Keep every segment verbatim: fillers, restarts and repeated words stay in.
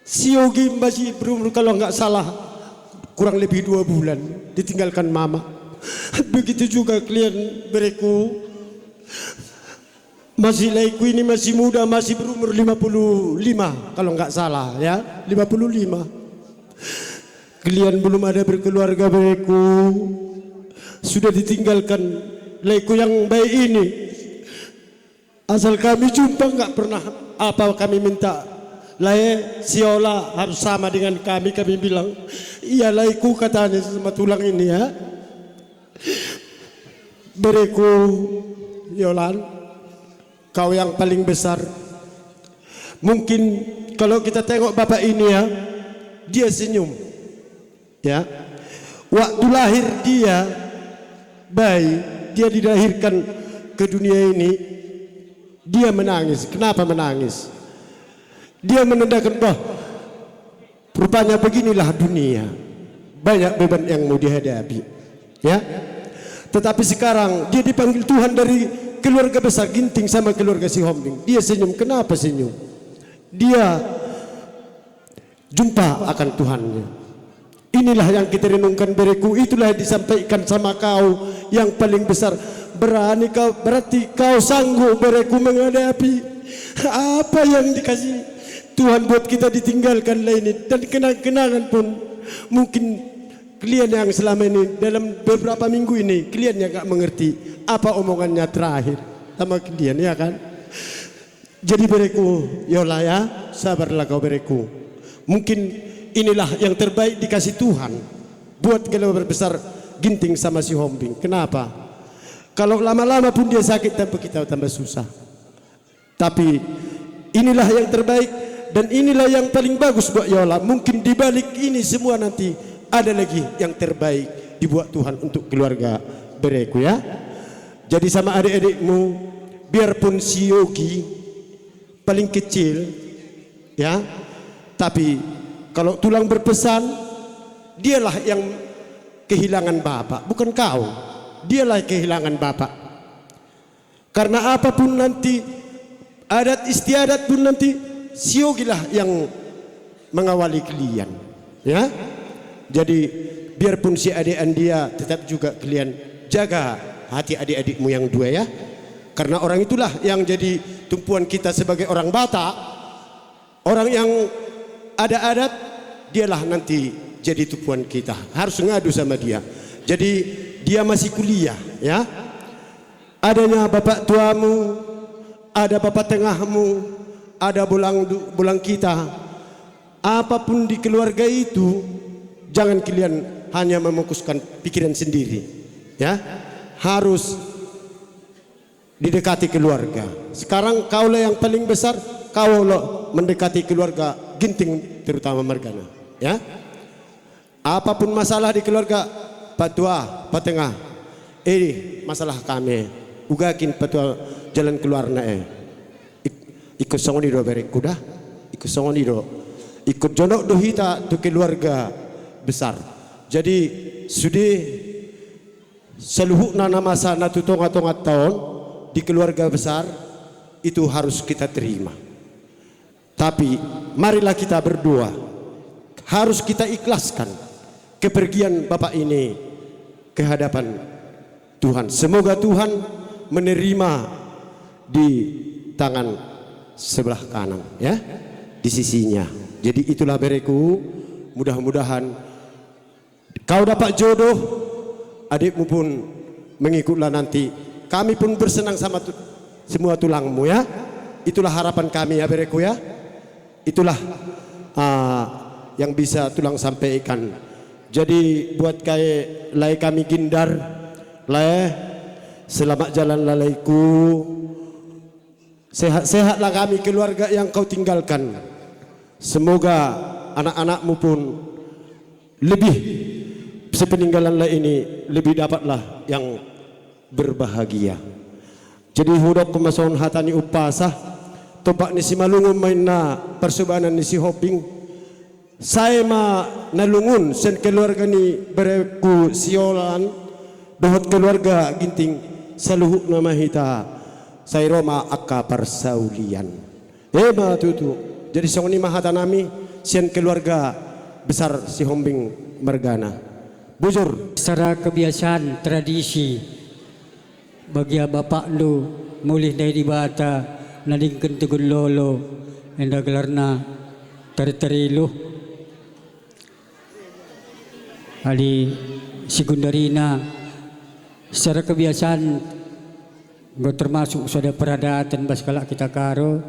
Si Yogi masih berumur, kalau nggak salah, kurang lebih dua bulan ditinggalkan mama. Begitu juga kalian, bereku, masih laiku ini masih muda, masih berumur lima puluh lima, kalau nggak salah, ya, lima puluh lima. Kalian belum ada berkeluarga, bereku, sudah ditinggalkan laiku yang baik ini. Asal kami jumpa nggak pernah apa kami minta. Lae, si Yola harus sama dengan kami, kami bilang, "Iya, laiku," katanya sama tulang ini, ya. Bereku, Yolan, kau yang paling besar. Mungkin kalau kita tengok bapak ini, ya, dia senyum. Ya. Waktu lahir dia, bayi, dia dilahirkan ke dunia ini, dia menangis. Kenapa menangis? Dia menandakan, "Bah, rupanya beginilah dunia. Banyak beban yang mau dihadapi." Ya. Tetapi sekarang dia dipanggil Tuhan dari keluarga besar Ginting sama keluarga Sihombing. Dia senyum. Kenapa senyum? Dia jumpa akan Tuhannya. Inilah yang kita renungkan, bereku, itulah yang disampaikan sama kau yang paling besar. Berani kau, berarti kau sanggup, bereku, menghadapi apa yang dikasih Tuhan buat kita, ditinggalkan lain ini. Dan kenang-kenangan pun mungkin kalian yang selama ini, dalam beberapa minggu ini, kalian yang gak mengerti apa omongannya terakhir sama kalian, ya kan? Jadi bereku, Yola, ya, sabarlah kau, bereku. Mungkin inilah yang terbaik dikasih Tuhan buat keluarga besar Ginting sama Sihombing. Kenapa? Kalau lama-lama pun dia sakit, tambah kita tambah susah. Tapi inilah yang terbaik dan inilah yang paling bagus buat Yola. Mungkin di balik ini semua nanti ada lagi yang terbaik dibuat Tuhan untuk keluarga, bereku, ya. Jadi sama adik-adikmu, biarpun si Yogi paling kecil, ya, tapi kalau tulang berpesan, dialah yang kehilangan bapak, bukan kau. Dialah kehilangan bapak. Karena apapun nanti, adat istiadat pun nanti, si Yogilah yang mengawali kalian, ya. Jadi, biarpun si adean dia, tetap juga kalian jaga hati adik-adikmu yang dua, ya. Karena orang itulah yang jadi tumpuan kita sebagai orang Batak, orang yang ada adat, dialah nanti jadi tumpuan kita. Harus ngadu sama dia. Jadi, dia masih kuliah, ya. Adanya bapak tuamu, ada bapak tengahmu, ada bolang du-, bolang kita. Apapun di keluarga itu, jangan kalian hanya memfokuskan pikiran sendiri, ya. Harus didekati keluarga. Sekarang kaulah yang paling besar, kaulah mendekati keluarga Ginting, terutama mergana, ya. Apapun masalah di keluarga, patua, patengah, eh, masalah kami, uga kin patua jalan keluarna, eh. Ik-, ikut songoni do, bereku, dah. Ikut songoni do. Ikut jonok do hita tu keluarga besar. Jadi, sude saluhutna na masa na tu tonga-tonga taon di keluarga besar, itu harus kita terima. Tapi marilah kita berdoa. Harus kita ikhlaskan kepergian Bapak ini ke hadapan Tuhan. Semoga Tuhan menerima di tangan sebelah kanan, ya, di sisinya. Jadi itulah, bereku, mudah-mudahan kau dapat jodoh, adikmu pun mengikutlah nanti. Kami pun bersenang sama tu-, semua tulangmu, ya. Itulah harapan kami, ya, bereku, ya. Itulah, ah, yang bisa tulang sampaikan. Jadi buat kai lae kami gindar, lae, selamat jalan lalaiku. Sehat-sehatlah kami keluarga yang kau tinggalkan. Semoga anak-anakmu pun lebih sepeninggalan lae ini lebih dapatlah yang berbahagia. Jadi hudok kemason hata ni umpasa, tompak ni Simalungun main na persubanan ni Sihombing. Sae ma nalungun sen keluarga ni bereku Siolan dohot keluarga Ginting, saluhutna ma hita sai roma akka parsaulian. E ma tutu. Jadi songoni ma hata nami, sian keluarga besar Sihombing mergana. Bujur. Secara kebiasaan, tradisi, bagi bapakndu mulih ndai Dibata, nadingken tugun lolo, enda gelarna terteriluh. Adi si Gundarina, secara kebiasaan, enggo termasuk sada peradaten bas kalak kita Karo.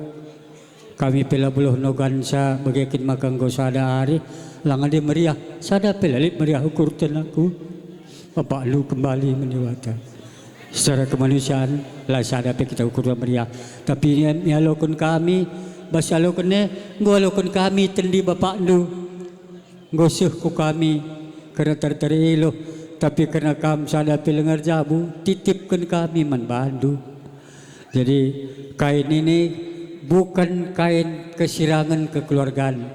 Kami pe la beluh nogansa, bage kin maka enggo sada ari, lang adi meriah, sada pe la lit meriah ukurten aku. Bapakndu kembali man Dibata. Secara kemanusiaan, la sada pe kita ukurna meriah. Tapi ia, ialoken kami, bas ialoken e, enggo aloken kami tendi bapakndu. Enggo seh ku kami kerna terteriluh, tapi kerna kam sada pe lenga erjabu, titipken kami man bandu. Jadi, kain ini bukan kain kesirangen kekeluargaan.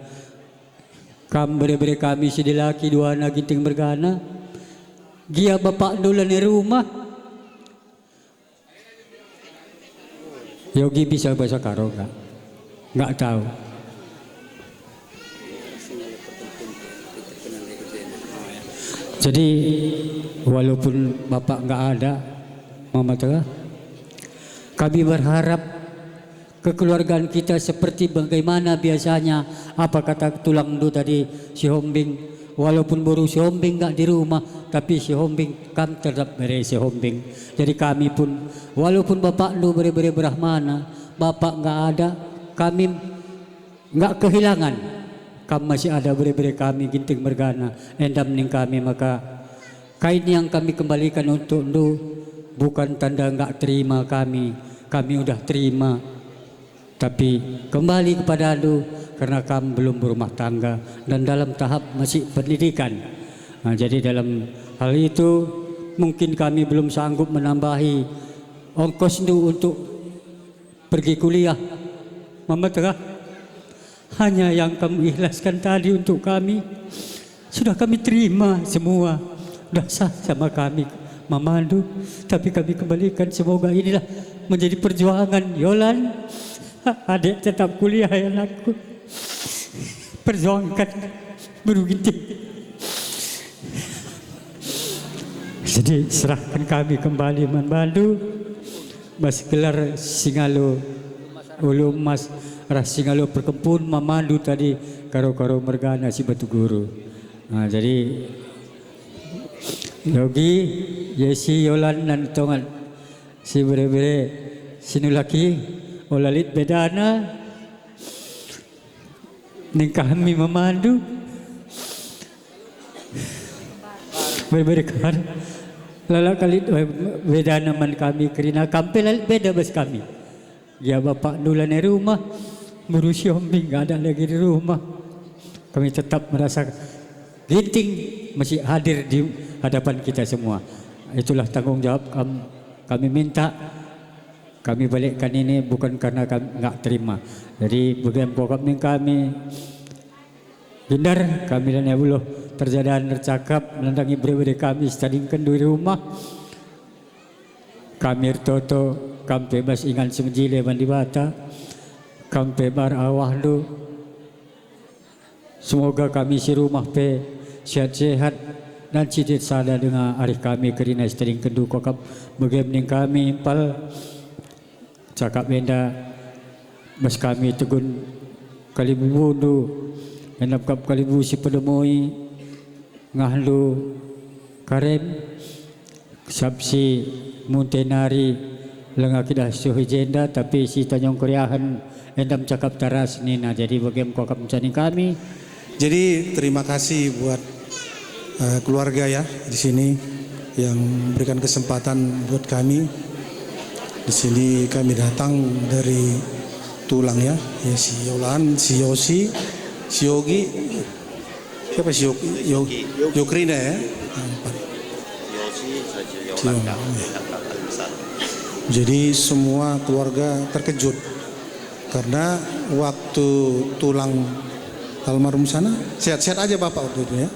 Kam bere-bere kami si dilaki duana Ginting mergana, gia bapakndu lanai rumah. Yogi bisa bahasa Karo enggak? Enggak tahu. Jadi, walaupun Bapak enggak ada, Mama Tengah, kami berharap kekeluargaan kita seperti bagaimana biasanya, apa kata tulangndu tadi, Sihombing, walaupun boru Sihombing enggak di rumah, tapi Sihombing, kam tetap bere Sihombing. Jadi kami pun, walaupun bapakndu bere-bere berahmana, bapak enggak ada, kami enggak kehilangan. Kam masih ada bere-bere kami Ginting mergana, endam ning kami maka kain yang kami kembalikan untukndu bukan tanda enggak terima kami, kami udah terima. Tapi kembali kepadandu, karena kam belum berumah tangga dan dalam tahap masih pendidikan. Nah, jadi dalam hal itu, mungkin kami belum sanggup menambahi ongkosndu untuk pergi kuliah. Mama Tengah, hanya yang kamu ikhlaskan tadi untuk kami, sudah kami terima semua. Sudah sah sama kami, Mamandu, tapi kami kembalikan. Semoga inilah menjadi perjuangan Yolan. Adik tetap kuliah ya, anakku. Perjuangkan Beru Ginting. Jadi, serahkan kami kembali man bandu, bas gelar si ngalo Ulu Emas, ras si ngalo perkempun Mamandu tadi, Karo-Karo mergana si Batu Guru. Nah, jadi, Yogi, Yesi, Yolan, dan Tongan, si bere-bere, si nulaki, ola lit bedana, ning kami Mamandu. Bere-bere kan, lala kalit, eh, bedana man kami kerina, kam pe la lit beda bas kami. Gia bapakndu lanai rumah, Beru Sihombing enggak ada lagi di rumah. Kami tetap merasa Ginting masih hadir di hadapan kita semua. Itulah tanggung jawab kam-, kami minta, kami balikkan ini bukan karena kami enggak terima. Jadi, bage engko kap ning kami, Gindar, kami lanai beluh terjadan ercakap nandangi bere-bere kami si tadingkenndu i rumah. Kami ertoto, kam pe bas ingan si mejile man Dibata, kam pe bar awahndu. Semoga kami si rumah pe sehat-sehat, dan si lit sada denga arih kami kerina si tadingkenndu kap bage ning kami impal. Cakap enda bas kami tegun kalimbubundu, endam kap kalimbubu si pedemoi, ngahndu karem, sap si munte nari lenga kidah suh i jenda, tapi si tanyong keriahen endam cakap taras nina. Jadi bage engko kap ncaning kami. Jadi, terima kasih buat, eh, keluarga ya di sini yang memberikan kesempatan buat kami. Di sini kami datang dari tulang ya, ya si Yolan, si Yosi, si Yogi, siapa si Yogi? Yo-, Yokrina ya. Empat. Yosi, Yosi, Yolan, ya. Jadi semua keluarga terkejut. Karena waktu tulang almarhum sana, sehat-sehat aja Bapak waktu itu ya.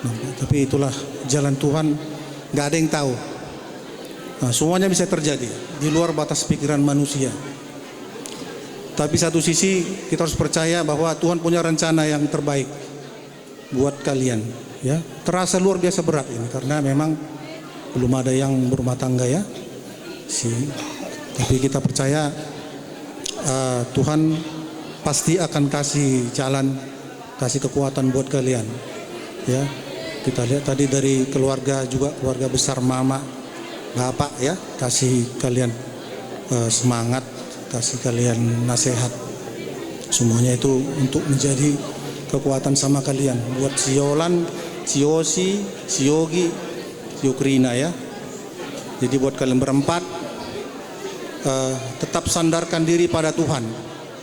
Nah, tapi itulah jalan Tuhan, nggak ada yang tahu. Nah, semuanya bisa terjadi di luar batas pikiran manusia. Tapi satu sisi kita harus percaya bahwa Tuhan punya rencana yang terbaik buat kalian, ya. Terasa luar biasa berat ini karena memang belum ada yang berumah tangga, ya. Si, tapi kita percaya, eh, Tuhan pasti akan kasih jalan, kasih kekuatan buat kalian. Ya, kita lihat tadi dari keluarga juga, keluarga besar mama, bapak, ya, kasih kalian, eh, semangat, kasih kalian nasihat. Semuanya itu untuk menjadi kekuatan sama kalian. Buat si Yolan, si Yosi, si Yogi, si Yukrina, ya. Jadi buat kalian berempat, eh, tetap sandarkan diri pada Tuhan.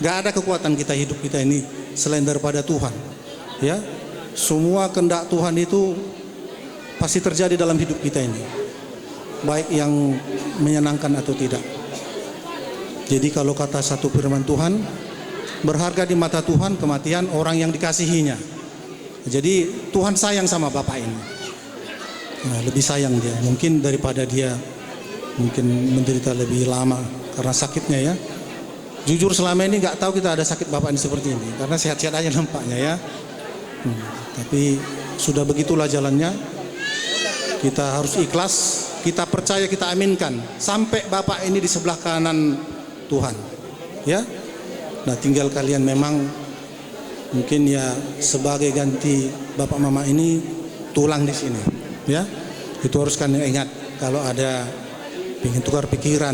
Gak ada kekuatan kita hidup kita ini selain daripada Tuhan. Ya, semua kehendak Tuhan itu pasti terjadi dalam hidup kita ini, baik yang menyenangkan atau tidak. Jadi kalau kata satu firman Tuhan, berharga di mata Tuhan kematian orang yang dikasihinya. Jadi Tuhan sayang sama bapak ini. Nah, lebih sayang dia mungkin daripada dia mungkin menderita lebih lama karena sakitnya, ya. Jujur, selama ini nggak tahu kita ada sakit bapak ini seperti ini karena sehat-sehat aja nampaknya, ya. Hmm, tapi sudah begitulah jalannya. Kita harus ikhlas, kita percaya, kita aminkan sampai bapak ini di sebelah kanan Tuhan, ya. Nah, tinggal kalian memang mungkin, ya, sebagai ganti bapak mama ini tulang di sini, ya. Itu harus kalian ingat. Kalau ada pengen tukar pikiran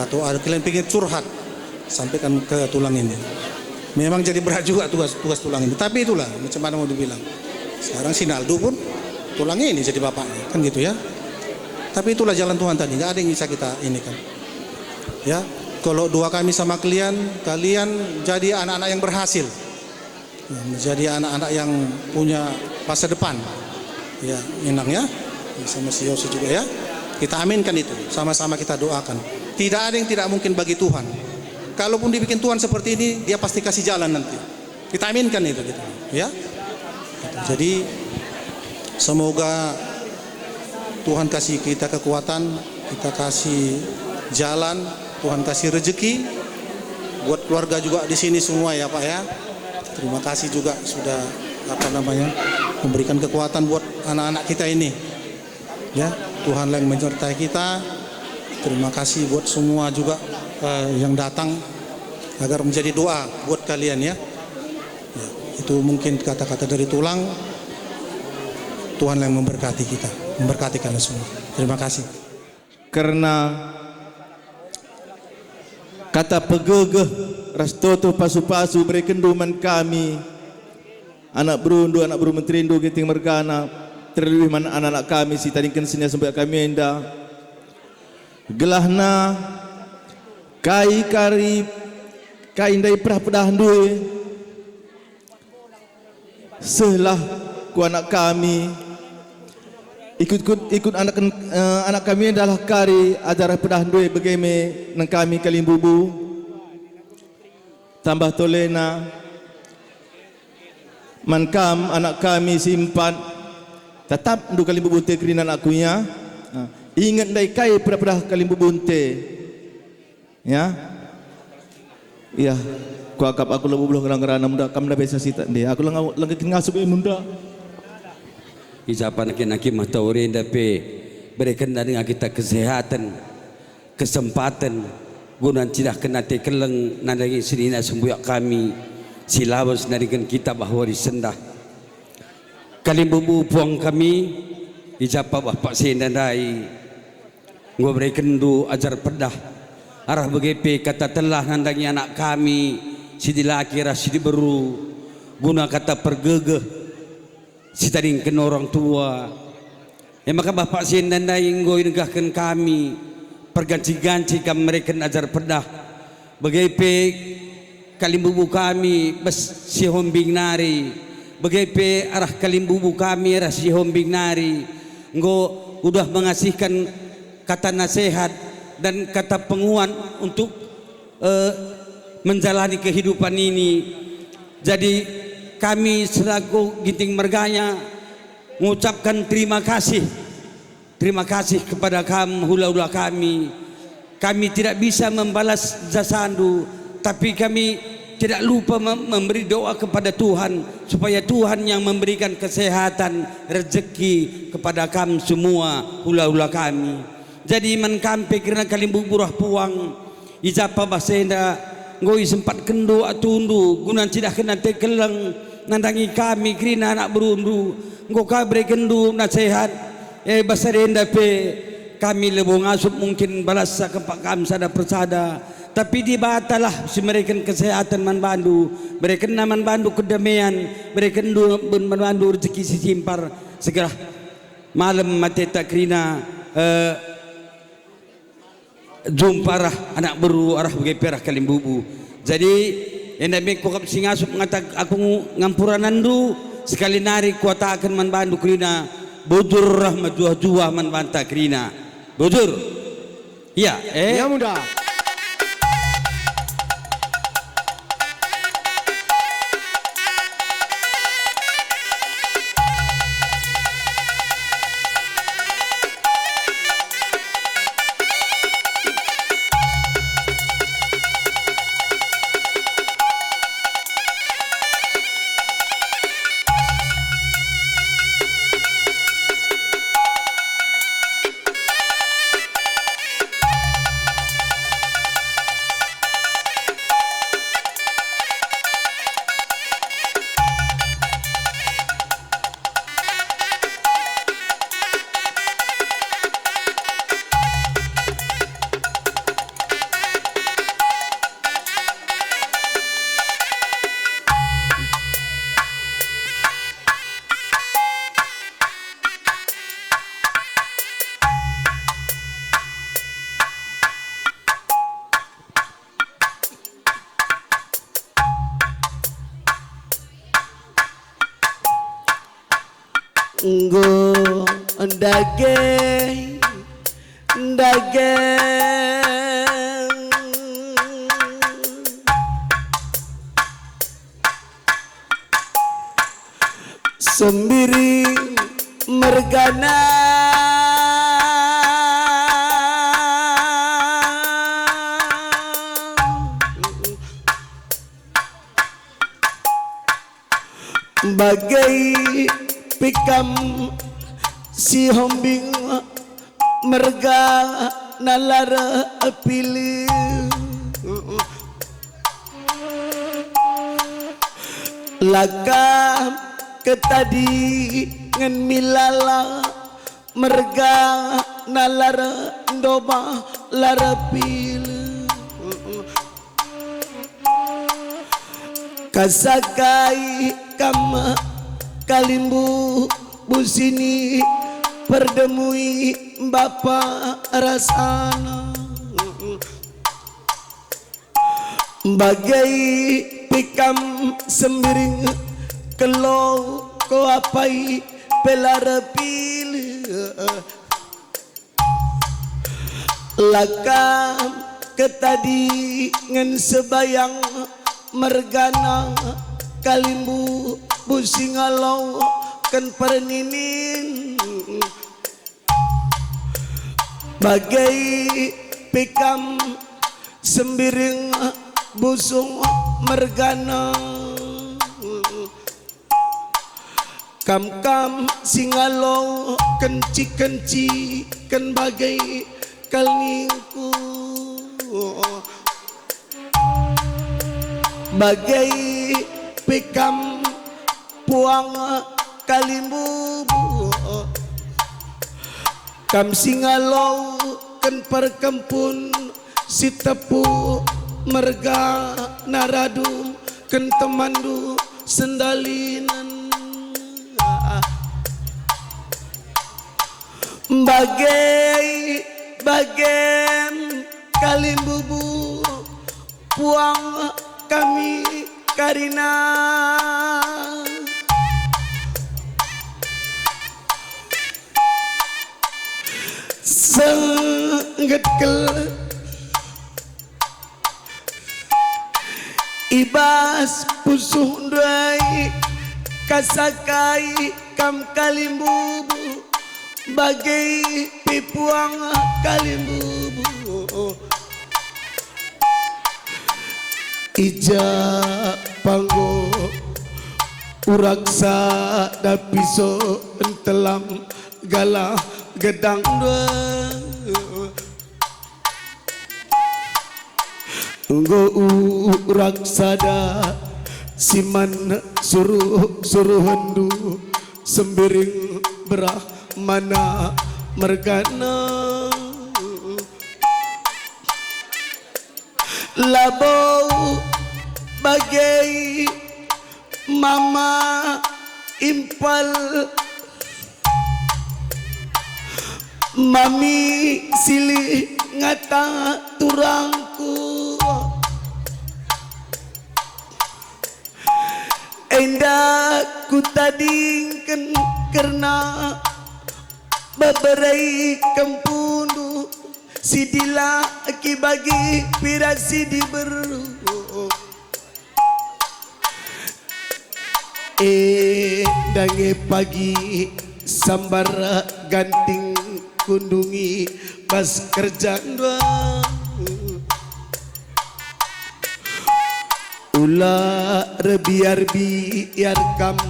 atau ada kalian pengen curhat, sampaikan ke tulang ini. Memang jadi berat juga tugas tugas tulang ini, tapi itulah, macam mana mau dibilang. Sekarang si Naldo pun tulang ini jadi bapaknya, kan gitu, ya. Tapi itulah jalan Tuhan tadi, nggak ada yang bisa kita ini, kan. Ya, kalau doa kami sama kalian, kalian jadi anak-anak yang berhasil. Ya, menjadi anak-anak yang punya masa depan. Ya, Inang, ya. Ya, sama si Yosi juga, ya. Kita aminkan itu, sama-sama kita doakan. Tidak ada yang tidak mungkin bagi Tuhan. Kalaupun dibikin Tuhan seperti ini, dia pasti kasih jalan nanti. Kita aminkan itu, gitu, ya. Jadi semoga Tuhan kasih kita kekuatan, kita kasih jalan, Tuhan kasih rezeki buat keluarga juga di sini semua, ya, Pak, ya. Terima kasih juga sudah, apa namanya, memberikan kekuatan buat anak-anak kita ini. Ya, Tuhanlah yang menyertai kita. Terima kasih buat semua juga, eh, yang datang agar menjadi doa buat kalian, ya. Ya, itu mungkin kata-kata dari tulang. Tuhanlah yang memberkati kita, memberkati kalian semua. Terima kasih. Kerna kata pegegeh ras toto pasu-pasu berekenndu man kami, anak berundu, anak beru menterindu Ginting mergana, terlebih man anak-anak kami si tadingken senina sembuyak kami enda. Gelahna kai kari, kai ndai perah-pedahndu e, sehlah ku anak kami. Ikut-ikut, ikut anak, eh, anak kami adalah kari ajar pedahndu e bage me nang kami kalimbubu. Tambah tolena man kam anak kami si empat, tetapndu kalimbubu nte kerina anakku, ya. Ah, inget ndai kai pedah-pedah kalimbubu nte. Ya. Iya, kuakap aku labo beluh ngerana-ngerana munda, kam ndai besa sitak nde. Aku langa-, langa kin ngasup e munda. I ja pe nangkin-nangkin mah tau enda pe berekenna denga kita kesehatan, kesempaten, guna ncidahken ate keleng nandangi senina sembuyak kami si lawes nariken kita bahwa disendah. Kalimbubu puang kami, i ja pe bah paksa enda ndai. Enggo berekenndu ajar pedah, arah bage pe kata telah nandangi anak kami si dilaki ras si diberu, guna kata pergegeh si tadingken orang tua. E maka bah paksa enda ndai enggo inegahken kami, perganci-ganci kam mereken ajar pedah, bage pe kalimbubu kami bas Sihombing nari, bage pe arah kalimbubu kami arah Sihombing nari, enggo udah mengasihkan kata nasihat dan kata penguat untuk, eh, menjalani kehidupan ini. Jadi, kami selaku Ginting mergana ngucapkan terima kasih. Terima kasih kepada kam, hula-hula kami. Kami tidak bisa membalas jasandu, Tapi kami tidak lupa mem-, memberi doa kepada Tuhan, supaya Tuhan yang memberikan kesehatan, rezeki kepada kam semua hula-hula kami. Jadi man kam pe kerina kalimbubu ras puang, i ja pe bas enda enggo isempatkenndu atundu guna ncidahken ate keleng nandangi kami kerina anak berundu, enggo ka berekenndu nasehat, e bas enda pe kami labo ngasup mungkin balas kempak kam sada persada. Tapi Dibatalah si mereken kesehatan man bandu, merekenna man bandu kedamean, merekenndu man bandu rezeki si simpar. Segera malem ateta kerina, eh, jumpa arah anak beru arah bage pe arah kalimbubu. Jadi, enda me kuakap si ngasup ngata aku ngampuranandu, sekali nari kuataken man bandu kerina, bujur arah mejuah-juah man banta kerina. Bujur. Iya, eh? Ya, Munda. Enggo ndage, ndage. Sembiring mergana. Bage pe kam si hombing mergana la erpilih. La kam ketadingen milala mergana la erndomah la erpilih. Kasakai kam kalimbubu si ni perdemui bapa ras anak. Bage pe kam Sembiring, kelong ko apai pe la erpilih. La kam ketadingen sebayang mergana kalimbubu si ngaloken perninin. Bage pe kam Sembiring, Busung mergana. Kam-kam si ngalo kenci-kenciken bage kal ningku. Bage pe kam puang kalimbubu. Kam si ngaloken perkempun si tepuk mergana radumken temanndu sendalinen. Bage, bage kalimbubu puang kami karina. Sengget kel i bas pusuh ndai, kasakai kam kalimbubu, bage pe puang kalimbubu. I ja panggo urak sada piso ntelam galah gedang dua. Enggo urak sada si man suruh-suruhenndu, Sembiring Brahmana mergana. Labo bage mama impal, mami silih ngata turangku. Enda kutadingken kerna beberai kempundu, si dilaki bagi piras si diberu. E, dange pagi sambar ganting kundungi bas kerjandua. Ula erbiar-biar kam,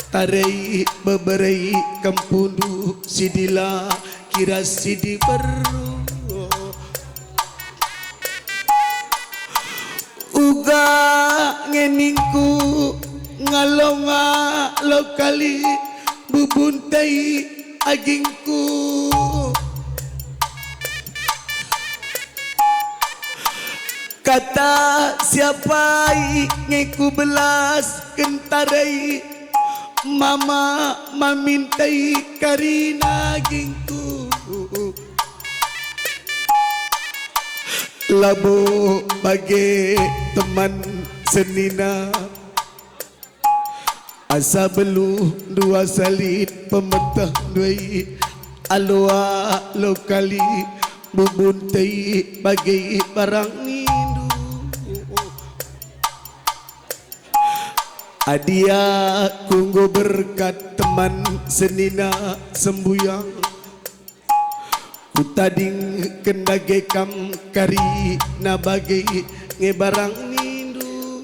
tare i beberai kempundu, si dilaki ras si diberu. Uga nge ningku, ngalo-ngalo kali bubunta i agingku. Kata siapa i nge kubelasken tare i, mama maminta i kerina agingku. Labo bage teman senina. Asa beluh dua salit pemeteh ndai, alo-alo kali bubunta i bage barang nindu. Adi aku enggo berkat teman senina sembuyang, kutadingken dage kam kerina bage nge barang nindu.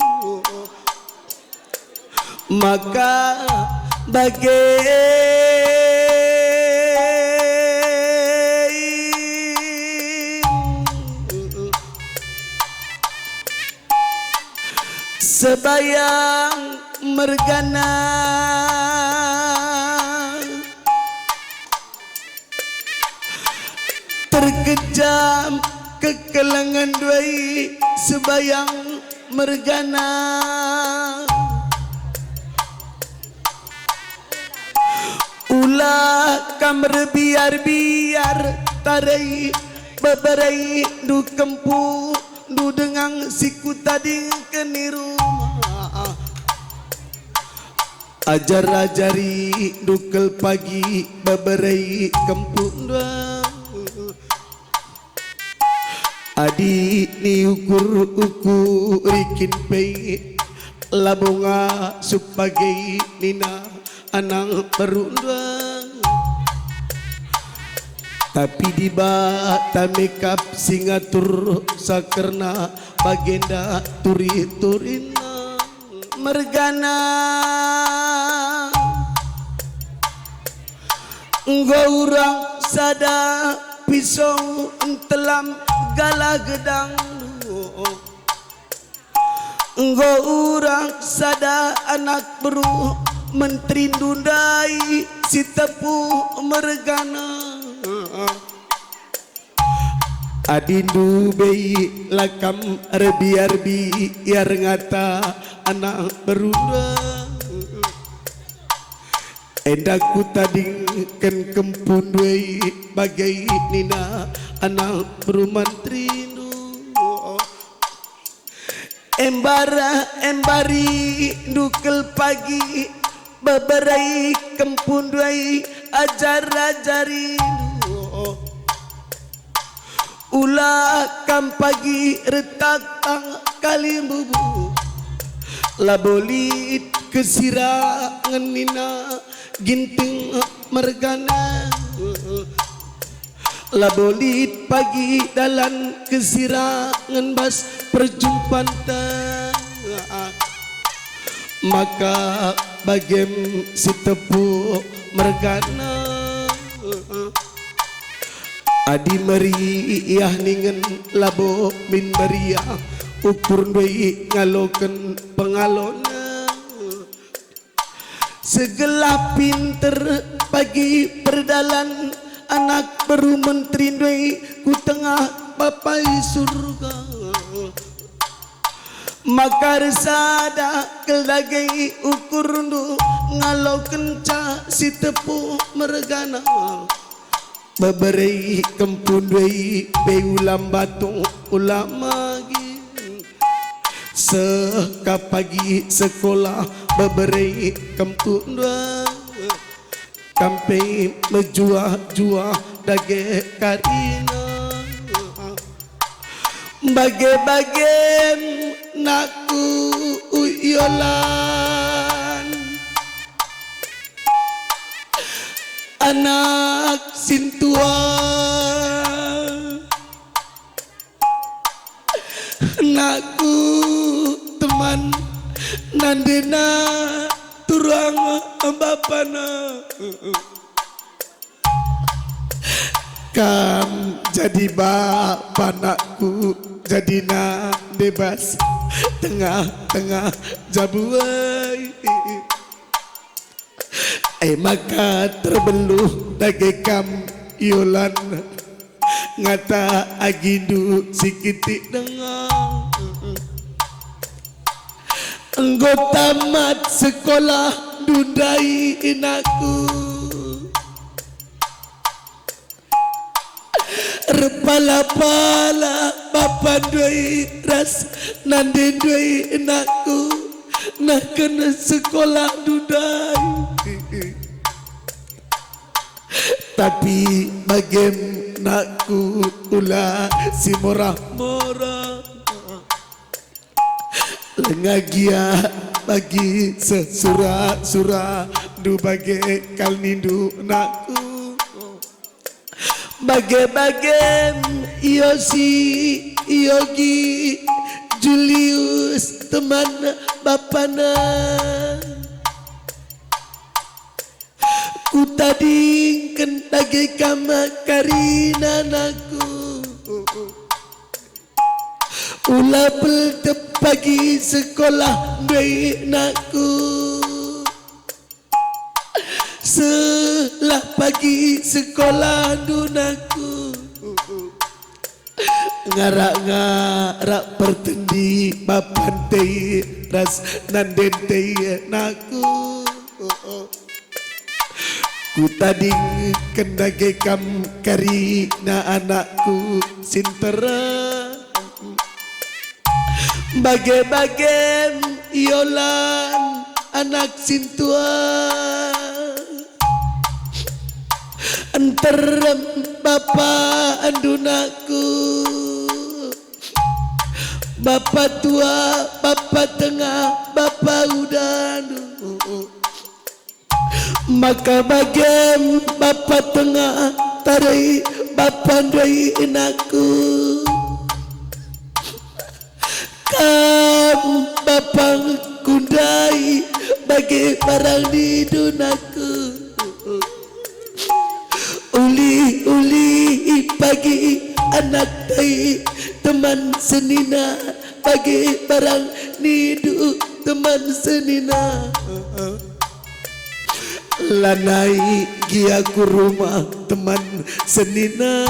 Maka bage sebayang mergana. Terkejam kekelengen ndai sebayang mergana. Ula kam erbiar-biar tare i, beberai ndu kempu ndu denga si kutadingken i rumah. Ajar-ajari ndu kal pagi beberai kempu ndu. Adi niukur-ukuri kin pe, labo ngasup bage nina anak beru ndu. Tapi Dibata me kap si ngatur sakerna bagenda turi-turina. Mergana enggo urak sada piso ntelam galah gedang. Enggo urak sada anak beru menteri ndai si tepu mergana. Adi ndu be la kam erbiar-biar ngata anak beru ndu. Enda kutadingken kempu ndu e bage nina anak beru menteri ndu. Embar-embari ndu kal pagi, beberai kempu ndu e ajar-ajari ndu. Ula kam pagi retak tang kalimbubu, labo lit kesirangen nina Ginting mergana. Labo lit pagi dalan kesirangen bas perjumpanta, maka bagem si tepuk mergana. Adi meriah ningen labo min meriah, ukur ndai ngaloken pengalona. Segelah pinter pagi perdalan, anak beru menteri ndai ku tengah Bapa i surga. Maka ersada kal dage ukurndu ngalokenca si tepuk mergana. Bebere kempu ndai pe ulam batu ulam agi. Seh ka pagi sekolah bebere kempu ndai. Kam pe mejuah-juah dage karina. Bage-bage nakku Yolan, anak sintua. Nakku teman nandena turang bapana. Kam jadi bapa nakku, jadi nande bas tengah-tengah jabu ai. E maka terbeluh dage kam Yolan, ngata agindu si kitik denga. Enggo tamat sekolah ndai nakku. Erpala-pala bapa ndai ras nande ndai nakku nehken sekolah ndai. Tapi bagem nakku ula si morah-morah. Lenga gia bagi sesura-sura ndu bage kal nindu nakku. Bage-bage Yosi, Yogi, Julius, teman bapana. Kutadingken dage kam karina nakku. Ula peltep pagi sekolah ndai nakku. Seh lah pagi sekolahndu nakku. Ngarak-ngarak pertendi bapa ndai ras nande ndai nakku. Kutadingken dage kam karina anakku si nterem. Bage-bage Yolan anak sintua. Nterem bapa andu nakku. Bapa tua, bapa tengah, bapa udandu. Maka bagem bapa tengah tadai bapa ndai nakku. Kam bapangku ndai bage barang nindu nakku. Ulih-ulih pagi anak tai teman senina bage barang nindu teman senina. Lanai gia ku rumah teman senina.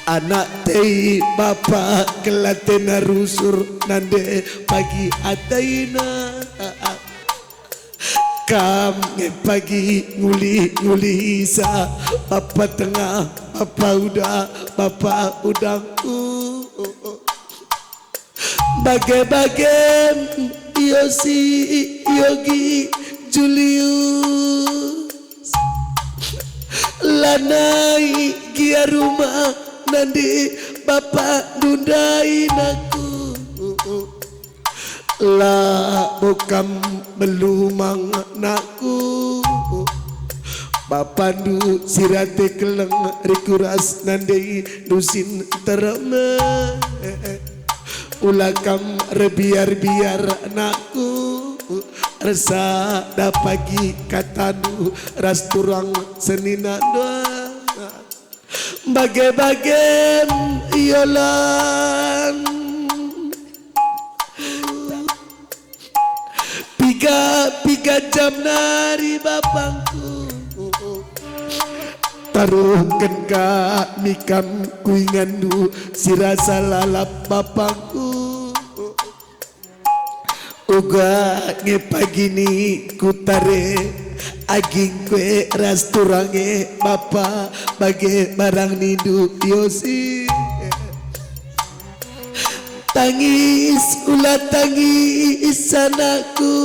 Anak tei bapa kelatena rusur nande pagi ataina. Kam nge pagi nguli-ngulisa bapa tengah, bapa uda, bapa udangku. Bage-bage Yosi, Yogi, Julius. Lanai gia rumah nande bapa ndundai naku. Labo kam melumang naku. Bapandu si rate keleng rikuras nandei dusin tereme. Ula kam erbiar-biar anakku, ersada pagi katandu ras turang senina ndua. Bage-bagem iolan. Piga-piga jam nari bapangku, taruhken kami kam ku inganndu si rasa lalap bapangku. Uga nge pagi ni kutare, agingku e ras turange bapa, bage barang nindu Yosi. Tangis, ula tangis anakku.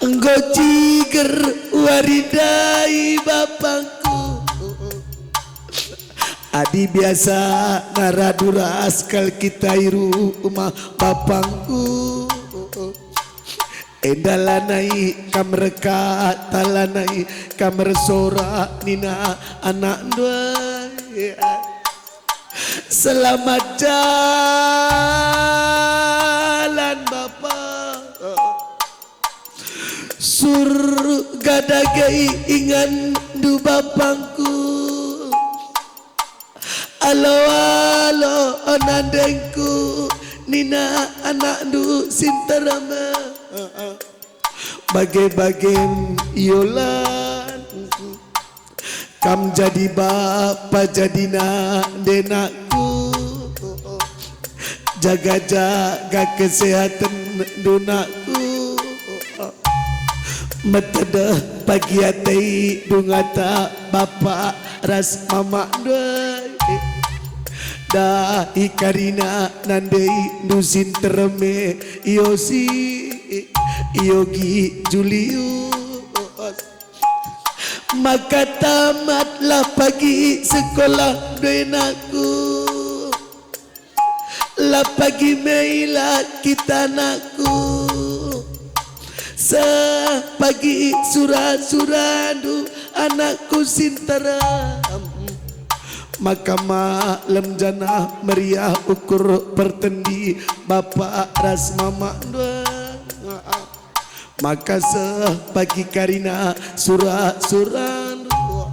Enggo ciger wari ndai bapangku. Adi biasa naradu ras kal kita i rumah bapangku. Enda lanai kam rekata, lanai kam ersora nina anak ndua. Selamat jalan, Bapa. Surga dage inganndu, bapangku. Alo-alo nandengku, nina anakndu si nterem. Bage-bagem iolan. Kam jadi bapa, jadi nande nakku. Jaga-jaga kesehatenndu nakku. Metedeh pagi atendu ngata bapa ras mamandu. Dahi karina nandeindu si nterem e, Yosi, Yogi, Julius. Maka tamatlah pagi sekolah, ndai nakku. La pagi mela kita nakku. Seh pagi sura-surandu anakku si nterem. Maka malem janah meriah ukur pertendi bapa ras mamandu. Maka seh pagi karina sura-surandu,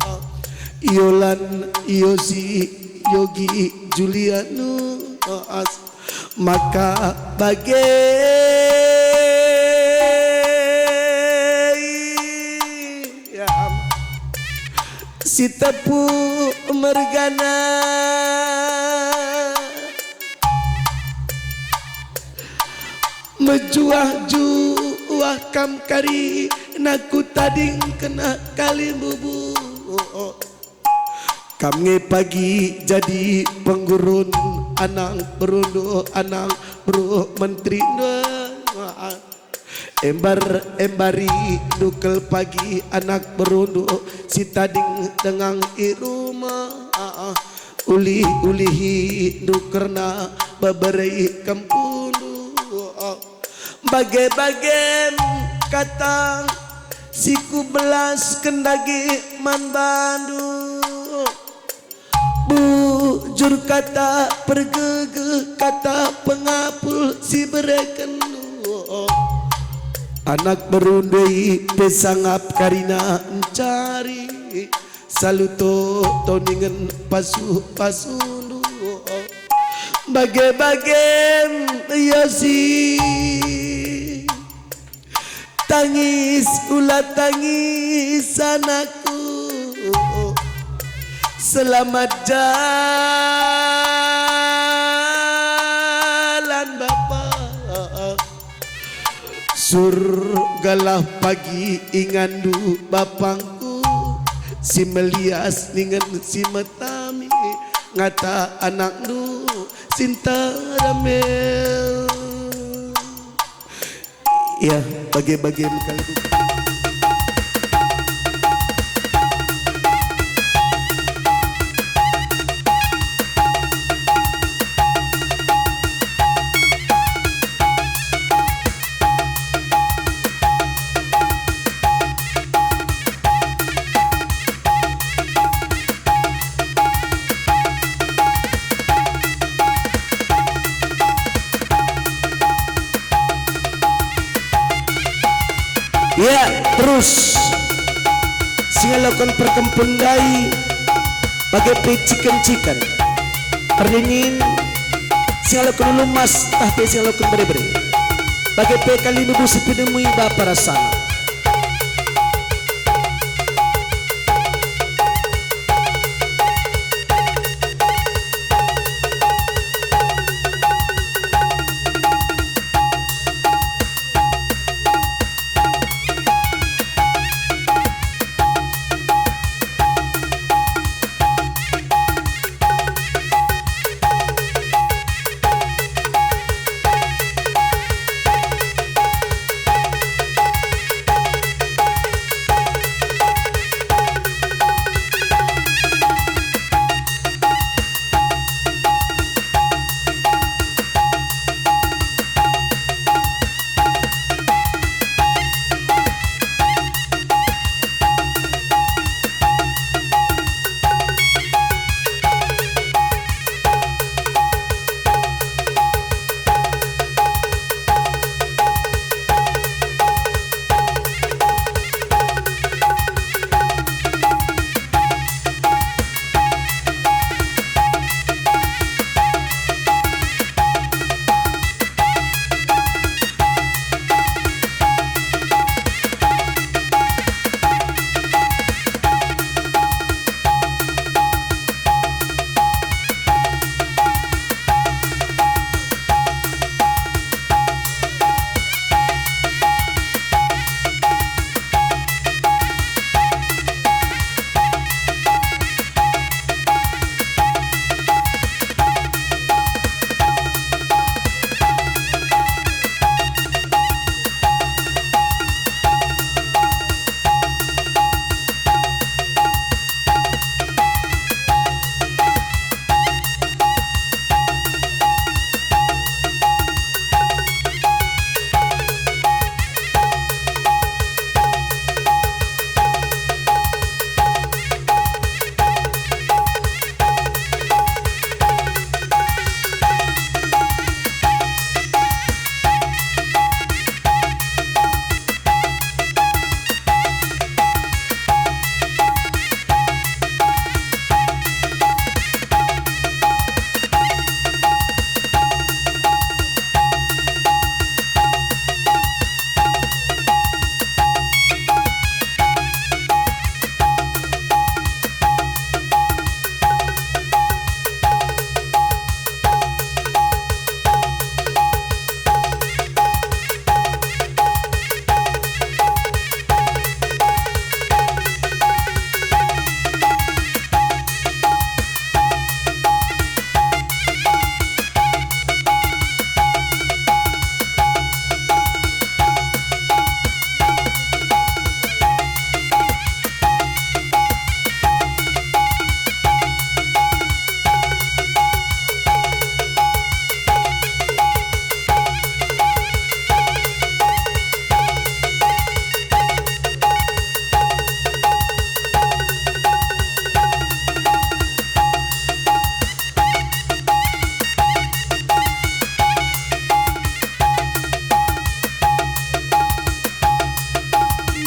Yolan, Yosi, Yogi, Julianus. Maka bage si tepu mergana. Mejuah-juah kam kari, nakku tadingken kalimbubu. Kam nge pagi jadi penggurun, anang berundu, anang beru menteri. Embar-embari dukel pagi anak berundu si tading dengang i rumah. Ulih-ulihi dukerna beberei kempundu. Bage-bagem kata si kubelasken dage man bandu. Bujur kata pergegeh, kata pengapul si berekenndu. Anak berundui pe sangap karina ncari, saluto toningen pasu-pasundu. Bage-bagem Yosi. Tangis, ula tangis anakku. Selamat jalan, Bapa. Surgalah pagi inganndu, bapangku, si melias ningen si metami, ngata anakndu si nterem e. Ya, bage-bage kali. Ya, terus si ngaloken perkempun ndai, bage pe ciken-ciken, perninin, si ngaloken ulu emas, tah pe si ngaloken bere-bere, bage pe kalimbubu si penemui bapa rasana.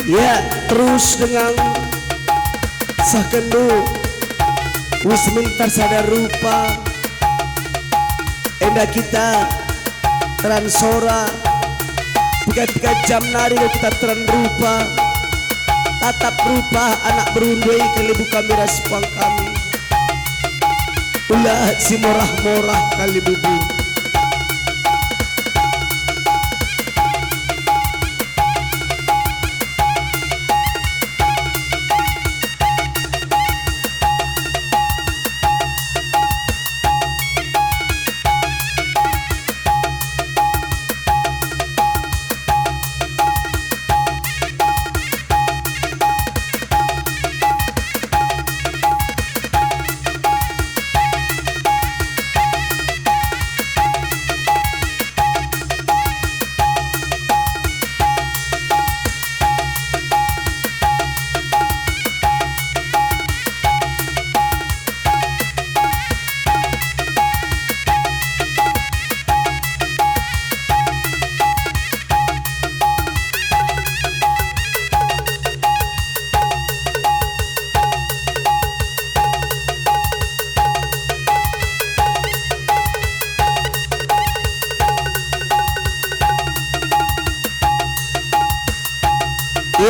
Ya, terus denga sahkenndu, wis minter sada rupa, enda kita teran sora, piga-piga jam nari kita teran rupa, tatap rupa anak beru ndai kalimbubu kami ras puang kami. Ula si morah-morah kalimbubu.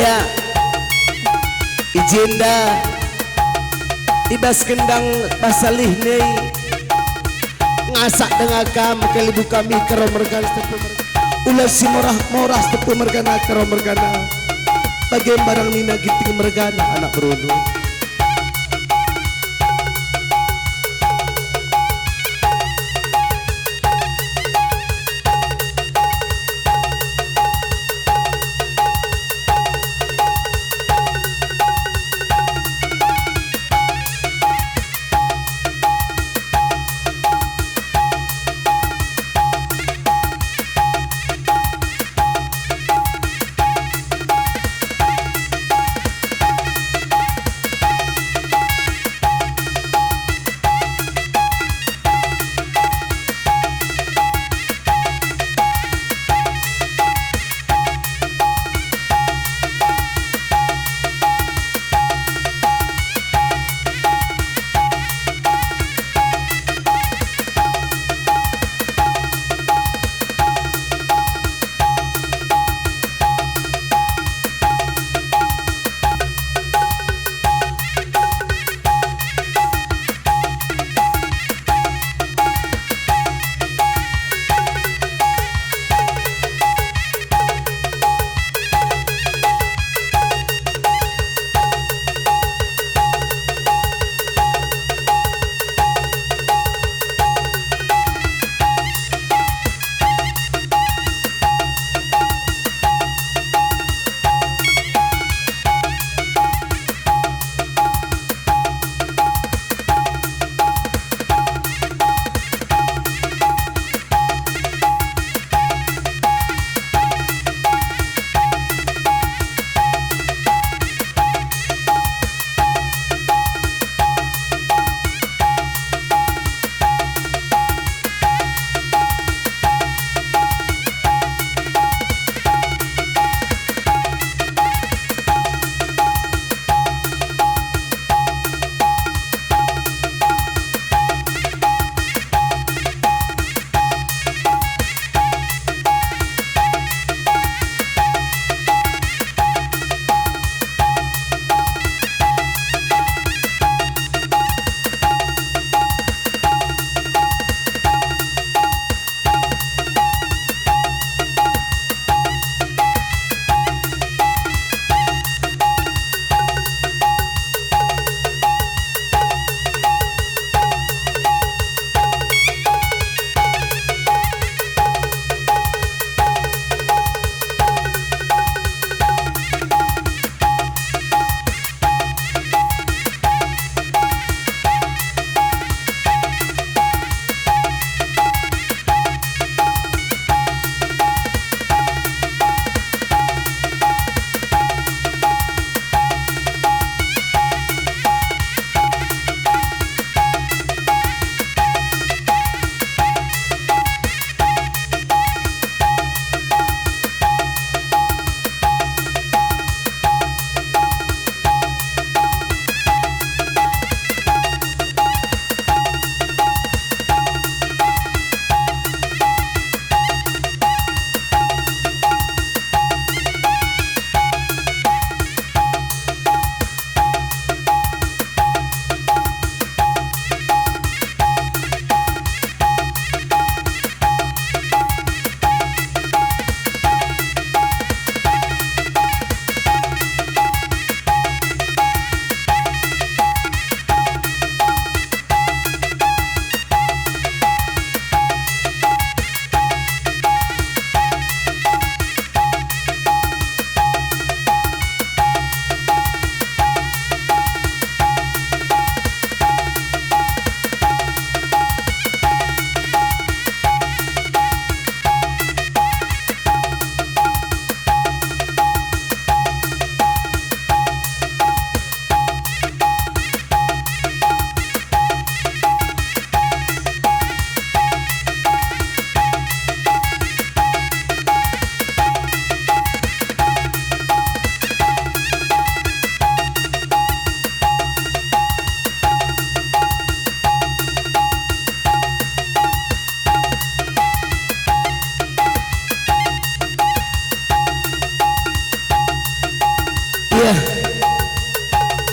I jenda, i bas gendang bas salih nai, ngasak denga kam kalibu kami karo mergana Setepu mergana. Ula si morah-morah Setepu mergana karo mergana. Bage mbarang nina Ginting mergana anak berundu.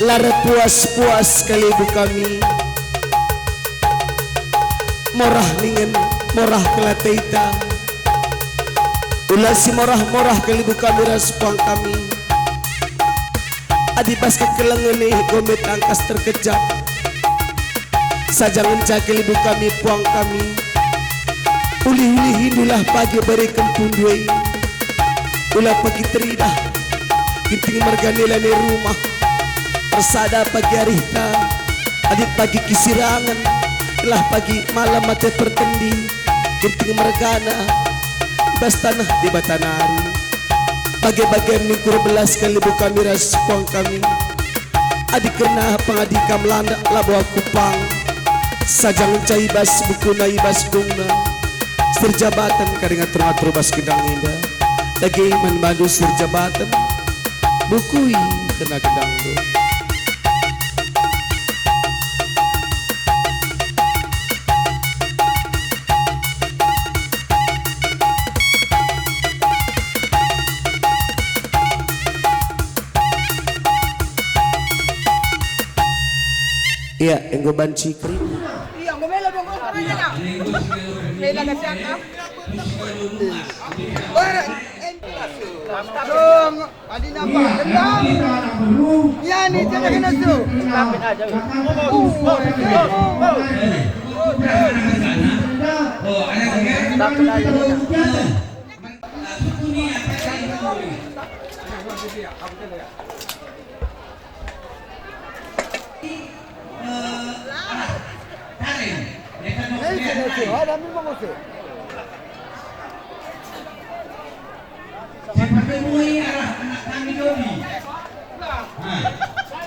La erpuas-puas kalibu kami. Morah ningen, morah kal ateita. Ula si morah-morah kalibu kami ras puang kami. Adi bas kekelengen e go me tangkas terkejap. Saja ngenca kalibu kami puang kami. Ulih-ulihindulah pagi bereken pundu e. Ula pagi teridah. Ginting mergana la nai rumah. Ersada pagi arihta, adi pagi kisirangen, gelah pagi malam ate pertendi, Ginting mergana, i bas taneh Dibata nari. Bage-bage ningkur belas kalibu kami ras puang kami. Adi kerna pengadi kam landak labo aku pang. Saja ngenca i bas bukuna i bas dungna. Sirjabaten kari ngatur-ngatur bas gendang enda. Dage man bandu sirjabaten. Bukui kerna gendang enda. Ia, enggo banci keribu. Ia, enggo mela dong, enggo mela dong. Mela dong, siapa? Dong, adi napa? Gendang. Ia, ni, jangan kena tu.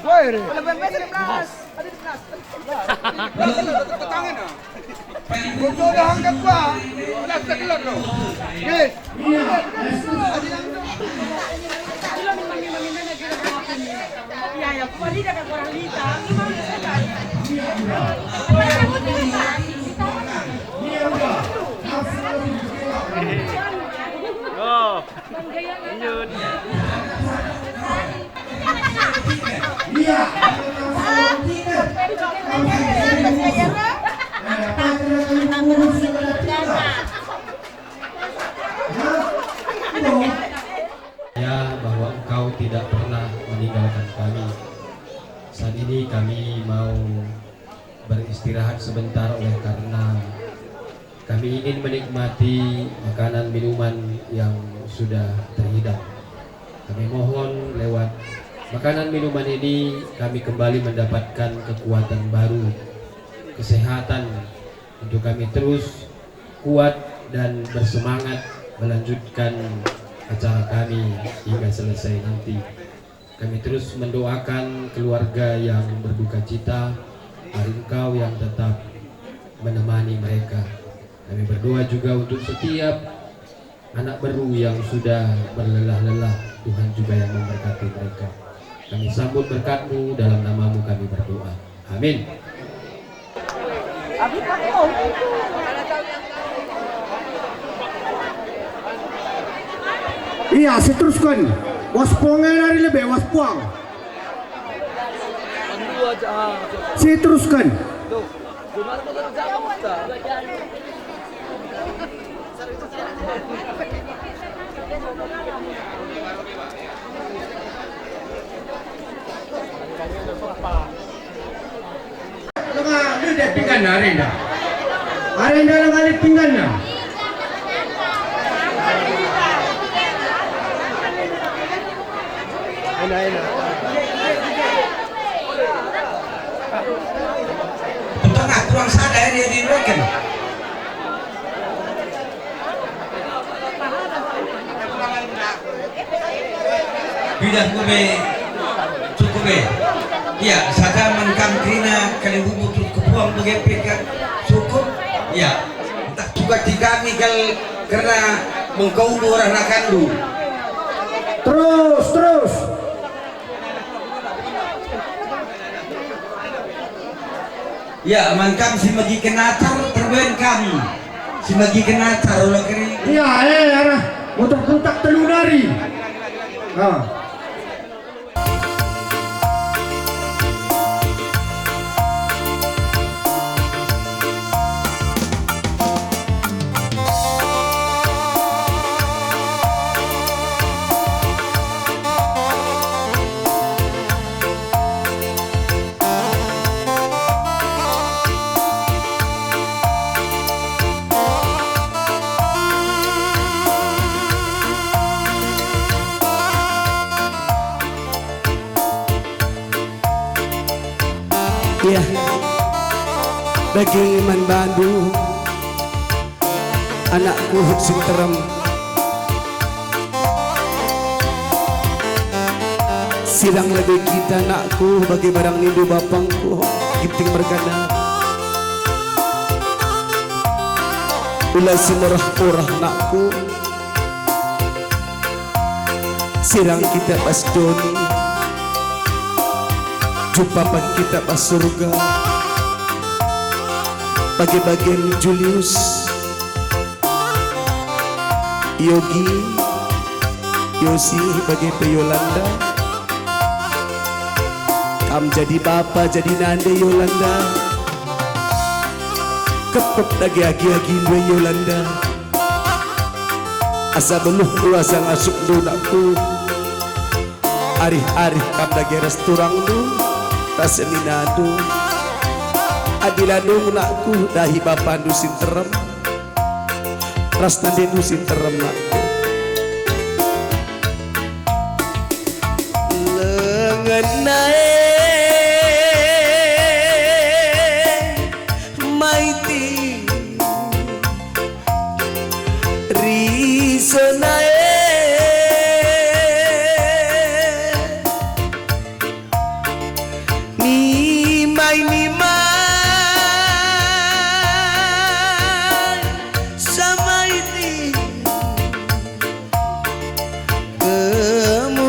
Woi, re. Kalau bang, bang, bang. Tangan, ah. Kau tu dah angkat gua. Belas sekelot lo. Yes. Oh. Lanjut. Ya, bahwa Engkau tidak pernah meninggalkan kami. Saat ini kami mau beristirahat sebentar oleh karena kami ingin menikmati makanan minuman yang sudah terhidang. Kami mohon lewat makanan minuman ini kami kembali mendapatkan kekuatan baru, kesehatan untuk kami terus kuat dan bersemangat melanjutkan acara kami hingga selesai nanti. Kami terus mendoakan keluarga yang berduka cita, mari Engkau yang tetap menemani mereka. Kami berdoa juga untuk setiap anak beru yang sudah berlelah-lelah, Tuhan juga yang memberkati mereka. Kami sambut berkat-Mu, dalam nama-Mu kami berdoa. Amin. Ia, seterusken. Was puang e nari lebe, was puang. Seterusken. Langa lit pingganna arenda. Arenda langa lit pingganna. Ena, ena. Tengah kurang sada ya dia direken. Pidah ku be, cukup be. Ya, sada man kam kerina kalimbubu terus kepuang bage pe kan. Cukup. Ya. Entah juga ti kami kal kerna mengkau dua orang rakandu. Terus, terus. Ya, man kam si megiken acar, terben kam si megiken acar, ola keri. Ya, eh, arah motor putak telu nari. Ah. Iya, dage man bandu, anakku si nterem. Sirang lebe kita, anakku, bage barang nindu bapangku, Ginting mergana. Ula si murah-murah, anakku. Sirang kita bas doni, jumpapan kita bas surga. Bage-bagen Julius, Yogi, Yosi, bage pe Yolanda. Kam jadi bapa, jadi nande, Yolanda. Kepep dage agi-agindu, Yolanda. Asa beluh kuasa ngasupndu, nakku. Arih-arih kam dage ras turangndu, ras seninandu. Adi landu, nakku, dahi bapandu si nterem ras nandendu si nterem, nakku. Lengenna e, Maiti, risona e, nimai-nimai, Samaiti, kemulianndu.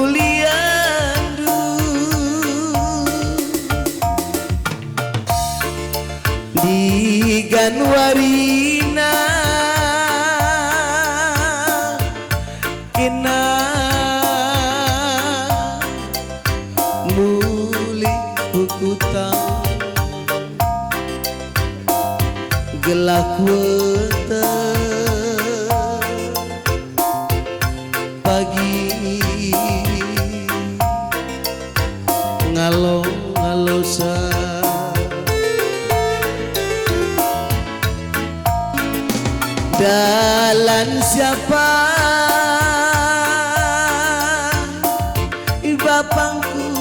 Ndigan warina kena mulih ku kuta, gelah kueteh pagi ngalo-ngalosa. Dalan siapa i bapangku,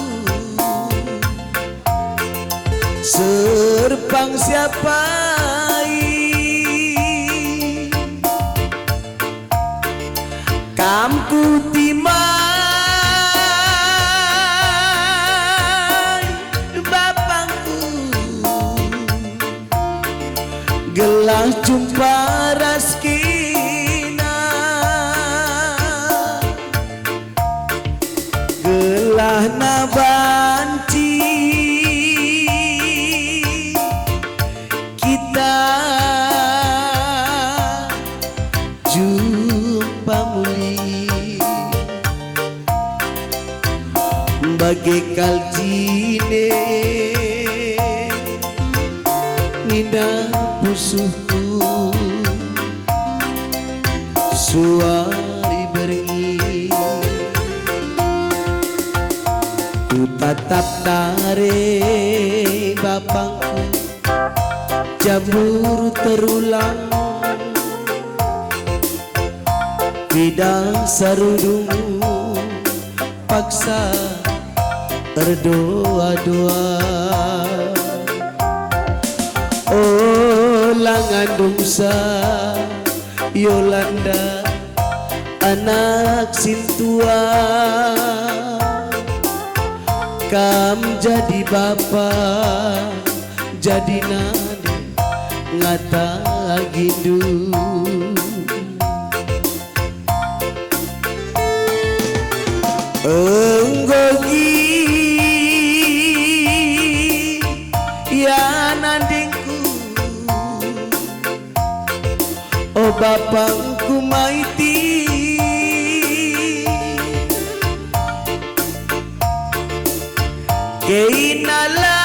serpang siapa i kam ku timai bapangku, gelah jumpa ras kena, gelahna banci kita jumpa mulih. Bage kal jine nina pusuhku, suari berngi kutatap tare bapangku. Jabur terulang, pidah sarudung paksa erdoa-doa. Ola ngandungsa Yolanda, anak sintua, kam jadi bapa, jadi nande, ngata agindu. Enggo gia nandengku, o bapangku Maiti. Keinala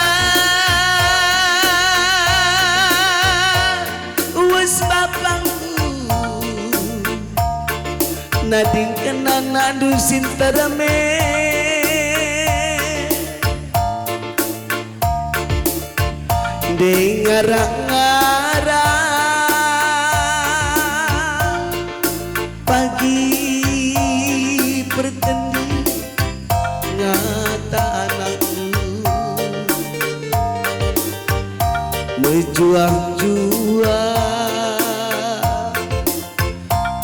uas bapangku, nadingken anakndu si nterem e. Ndai ngarap-ngarap pagi pertendi ngata anakku. Juah-juah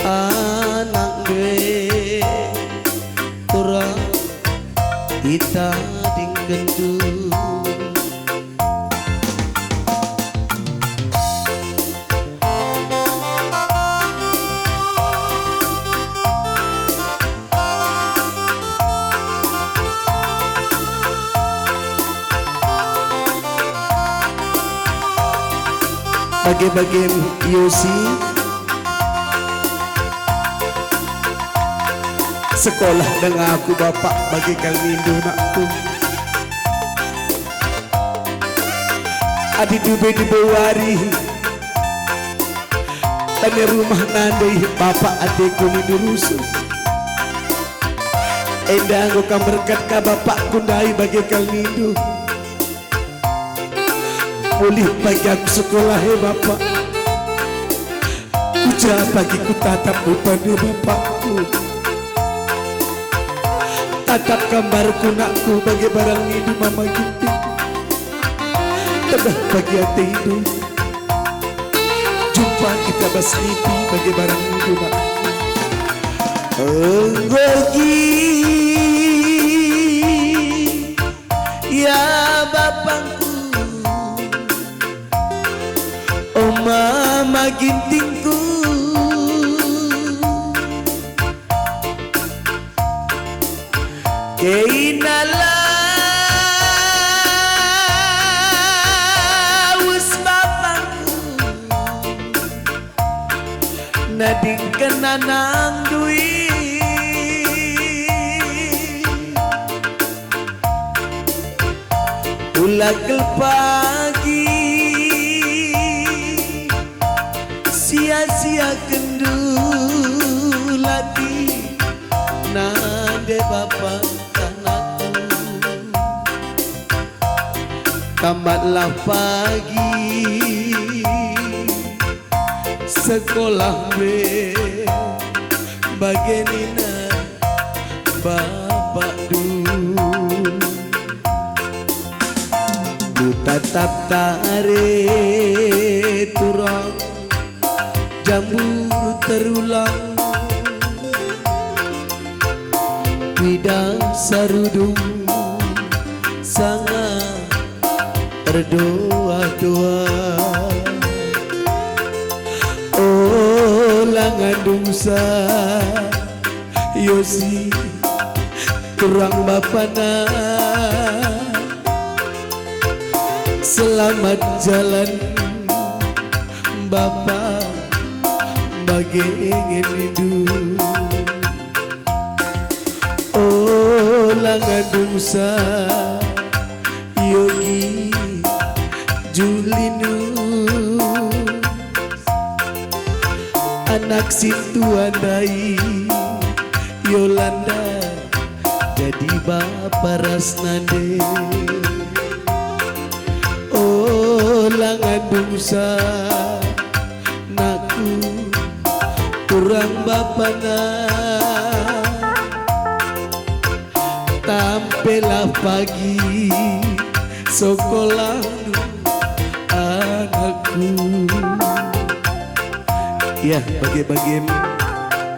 anak ndai, turang itadingkenndu. Bage-bagem Yosi, sekolah denga aku, Bapak, bage kal nindu nakku. Adi dube-dube wari, tame rumah nande, Bapak, ateku nindu rusur. Enda enggo kam berkat ka bapakku ndai bage kal nindu. Mulih pagi aku sekolah, he Bapak. Uja pagi kutatap upan, he bapakku. Tatap gambarku nakku bage barang nindu Mama Ginting. Tendah pagi atendu. Jumpa kita bas nipi bage barang nindu nakku. Enggo gia bapangku, o Mama Gintingku. Kena lawes bapangku, nadingken anakndu i. Ula kal pagi sia-siakenndu lati nande bapa anakku. Tamatlah pagi sekolah be bage nina bapakndu. Kutatap tare turang jambu terulang, kuidah sarudung sanga erdoa-doa. Ola ngandung sa Yosi, turang bapana. Selamat jalan bapa bage nge nindu. Ola ngandung sa Yogi Julinus, anak sintua ndai Yolanda jadi bapa ras nande. Ola ngandung sa nakku, turang bapana. Tampelah pagi sekolah anakku. Ya, bage-bage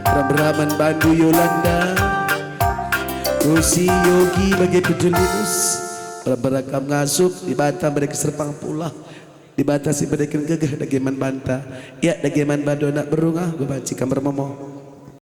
ram-raman bandu Yolanda, Yosi, Yogi, bage pe Julinus. Ram-ram kam ngasup, Dibata bere keserpang pulah. Dibata si bereken gegeh dage man banta. Ya, dage man bandu anak beru nga, bebanci kam ermomo.